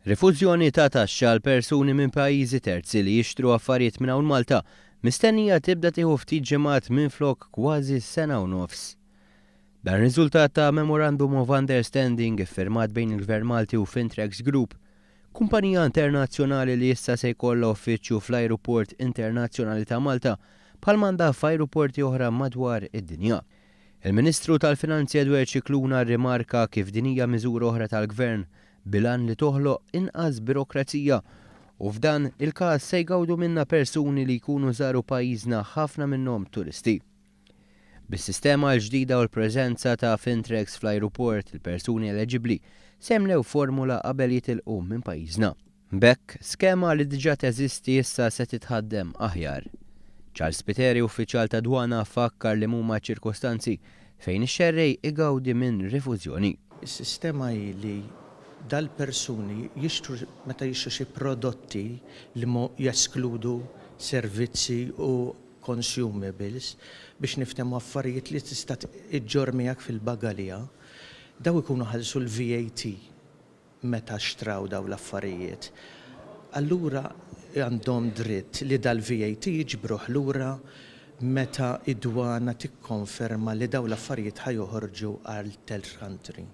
Rifużjoni ta' taxxa għal persuni minn pajjiżi terzi li jixtru affarijiet minn hawn Malta mistennija tibda tieħu ftit ġimgħat minflok kważi sena u nofs. Dan riżultat ta' Memorandum of Understanding iffirmat bejn il-Gvern Malti u Fintrex Group, kumpanija internazzjonali li issa se jkollha uffiċċju fl-Ajruport Internazzjonali ta' Malta bħalma għandha f'ajruporti oħra madwar id-dinja. Il-Ministru tal-Finanzi Edward Scicluna rrimarka kif din hija miżura oħra tal-Gvern bil-għan li toħloq inqas birokrazija u f'dan il-każ se jgawdu minnha persuni li jkunu żaru pajjiżna, ħafna minnhom turisti. Bis-sistema l-ġdida u l-preżenza ta' Fintrex fl-ajruport, il-persuni eleġibbli se jimlew formula qabel jitilqu minn pajjiżna. B'hekk, skema li diġà teżisti issa se titħaddem aħjar. Charles Spiteri, uffiċjal ta' dwana, fakkar li huma ċirkostanzi fejn ix-xerrej igawdi minn rifużjoni. Is-sistema hi li dal-persuni jixtru, meta jixtru xi prodotti li mo jeskludu servizzi u consumables, biex niftehmu, affarijiet li tista' iġġorr miegħek fil-bagalja, daw ikunu ħallsu l-VAT meta xtraw daw l-affarijiet. Allura għandhom dritt li dal-VAT jiġbruh lura meta id-dwana tikkonferma li daw l-affarijiet ħa joħorġu għal third country.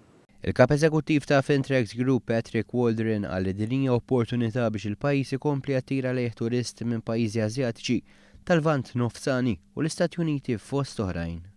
Il-kap eżekuttiv ta' Fintrex Group, Patrick Waldron, qal li din hija opportunità biex il-pajjiż ikompli jattira lejh turisti minn pajjiżi Asjatiċi, tal-Lvant Nofsani u l-Istati Uniti fost oħrajn.